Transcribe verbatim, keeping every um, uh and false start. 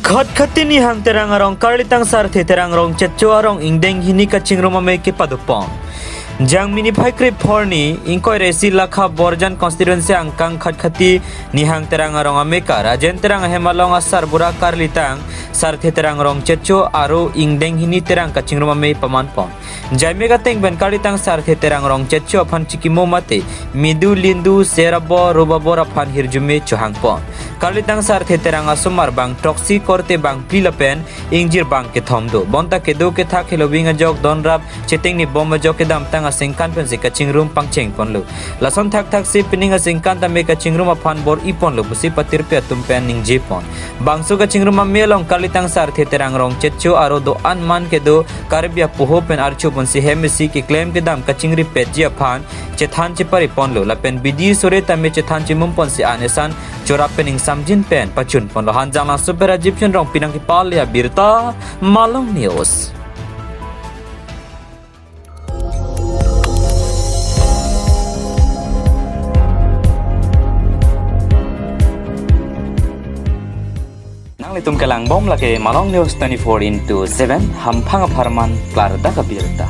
Khatkhati Nihang Terang arong Karlitang Sarthe Terang Rongchetcho arong ingdeng hini kachingrum amei kepadopon. Jangmi niphai krepho arni, ingkoi ra isi Lakha Borjan constituency angkang Khatkhati Nihang Terang arong amekar Rajen Terang ahem along asarbura Karlitang Sarthe Terang Rongchetcho arong ingdeng hini Terang kachingrum amei pamanpon. Jaime kateng pen Karlitang Sarthe Terang Rongchetcho aphan chikimo mate, midu lindu, ser abor, rup abor aphan hirjume chohangpon. Karlitang Sarthe Terang asomar bang throksi, korte bang phli lapen ingjir bang kethom do. Bonta kedo kethak heloving ajok, donrap chetengnibom ajok kedamtang asengkan pensi kachingrum pangchengponlo. Lason thakthaksi pining asengkan tame kachingrum aphan bor-iponlo pusi patirpi atum pen ningjepon. Bangso kachingrum amei along Karlitang Sarthe Terang Rongchetcho arong do-an man kedo Karbi apoho pen archo ponsi hem isi keklem kedam kachingripetji aphan chethan chepariponlo. Lapen bidi sore tame chethan chimumponsi an esan chorap pen ingsamjin pen pachunponlo. Hanjanglangso pen Rajiv Chandrong, pinang kepale abirta, Malong News. Nanglitum kelangbom lake Malong News twenty-four into seven, hamphang apharman klardak abirta.